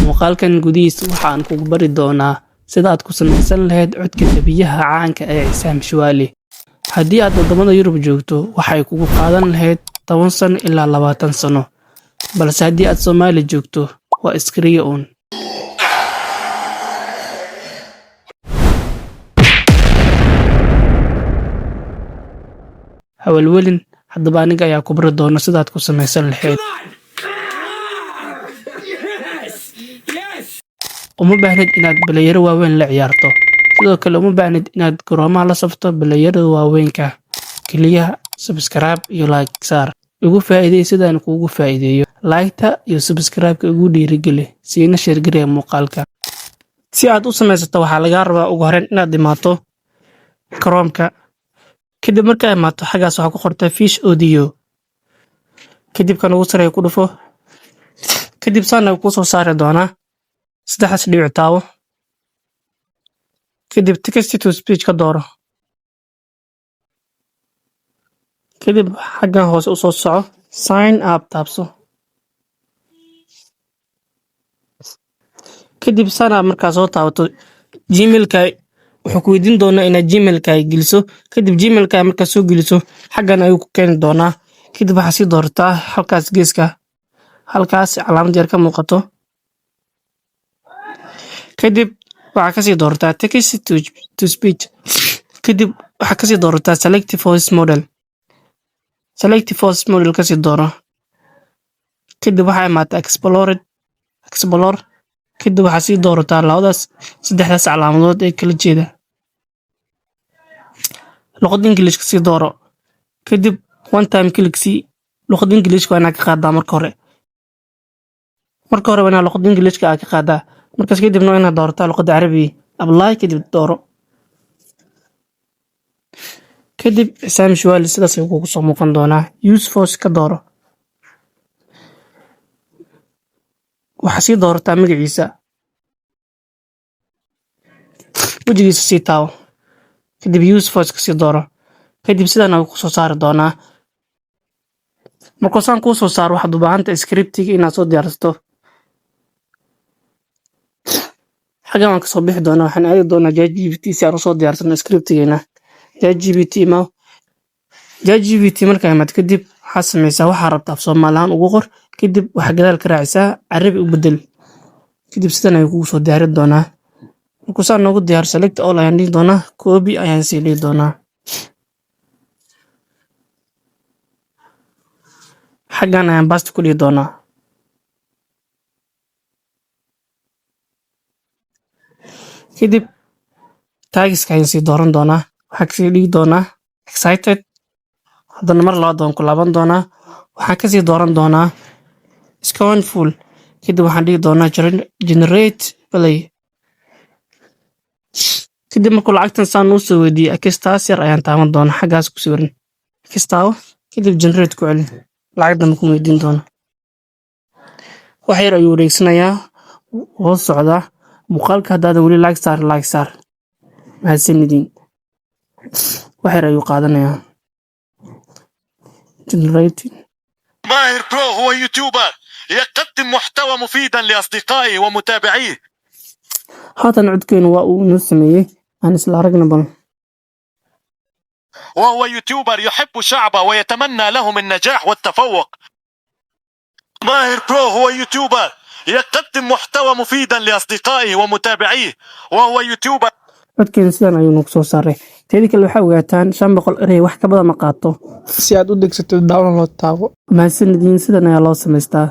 Muuqaalkan gudihiisa waxaan kugu bari doonaa sida aad ku samaysan lahayd codka tabiyaha caanka ee Cisaam Shuwaali. Haddii aad waddamada Yurub joogto, waxay kugu qaadan lahayd 10 sano ilaa 20 sano. Balse haddii aad Soomaali joogto, waa iskariya uun. Hawalwelin, haddaba aniga ayaa ku bari doona sidaad ku samaysan lahayd. Uma baahnid inaad balayaro waaweyn la ciyaarto. Sidoo kale uma baahnid inaad garoomaha la safto balayarada waaweynka. Kaliya subscribe iyo like saar. Igu faa'iideey sidaan kuugu faa'iideeyo. Like-ta iyo subscribe-ka igu dhiirigeli, siina share garee muuqaalka. Si aad u samaysato, waxaa lagaa rabaa ugu horreyn inaad imaato Chrome-ka. Kadib markaa imaato, xaggaas waxaa ku qortaa Fish Audio. Kadib kan ugu sareeya ku dhufo. Kadib saan ayuu kuu soo saari doonaa. Saddexdaas dhibic taawo. Kadib text to speech ka dooro. Kadib xaggan hoose u soo soco, sign up taabso. Kadib sign up markaa soo taabato, Gmail-ka wuxuu ku weydiin doonaa inaad Gmail-ka geliso. Kadib Gmail-ka markaa soo geliso, xaggan ayuu ku keeni doonaa. Kadib waxaa sii doorataa halkaas geeska, halkaas calaamad yar ka muuqato. Kadib waxaa kasii doorataa text to speech. Kadib waxaa kasii doorataa select voice model. Select voice model kasii dooro. Kadib waxaa imaataa explore. Kadib waxaa sii doorataa labadaas saddexdaas calaamadood ee kala jeeda. Luqadda English kasii dooro. Kadib one time click sii. Luqadda English waa inaad ka qaadaa marka hore. Marka hore waa inaad luqadda English ka qaadaa. Markaas kadibna waa inaad doorataa luqadda Carabiga. Apply kadib dooro. Kadib Cisaam Shuwaali sidaas ayuu kugu soo muuqan doonaa. Use voice ka dooro. Waxaa sii doorataa magaciisa. Wejigiisa sii taawo. Kadib use voice kasii dooro. Kadib sidaan ayuu ku soo saari doonaa. Markuu saan kuu soo saaro, waxaad u baahan tahay scriptiga inaad soo diyaarsato. Xaggan waan kasoo bixi doonaa, waxaan aadi doonaa ChatGPT si aan usoo diyaarsano scriptigeena. ChatGPT imaw. ChatGPT markaa imaad kadib, waxaad sameysaa waxaa rabtaa af Soomaali ahaan ugu qor. Kadib waxaa gadaal ka raacisaa Carabi u bedel. Kadib sidan ayuu kugu soo diyaarin doonaa. Markuu saan noogu diyaar, select all ayaan dhihi doonaa, copy ayaan sii dhihi doonaa. Xaggan ayaan paste ku dhihi doonaa. Kadib tags-ka ayaan sii dooran doonaa. Waxaan kasii dhigi doonaa excited. Haddana mar labaad waan ku laaban doonaa. Waxaan kasii dooran doonaa scornful. Kadib waxaan dhihi doonaa generate play. Kadib markuu lacagtan saan noo soo weydiiyey, X-taas yar ayaan taaban doonaa, xaggaas ku sawiran. X taawo, kadib generate ku celi. Lacag dambe kuma weydiin doono. Wax yar ayuu wareegsanayaa, hoos socdaa. Muuqaalka haddaadan weli like saar, like saar. Mahadsanidin. Wax yar ayuu qaadanayaa. Generating. ماهر برو هو يوتيوبر يقدم محتوى مفيدا لأصدقائه ومتابعيه. Haatan codkeenu waa uu inoo sameeyey. Aan isla aragna bal. وهو يوتيوبر يحب شعبه ويتمنى لهم النجاح والتفوق. ماهر برو هو يوتيوبر يقدم محتوى مفيدا لأصدقائه ومتابعيه، وهو يوتيوبر Codkeena sidan ayuu nagu soo saaray. Teeda kale, waxaa ogaataan 500 erey wax ka badan ma qaato. Si aad u degsato, download taabo. Mahadsanidin, sidan ayaa loo samaystaa.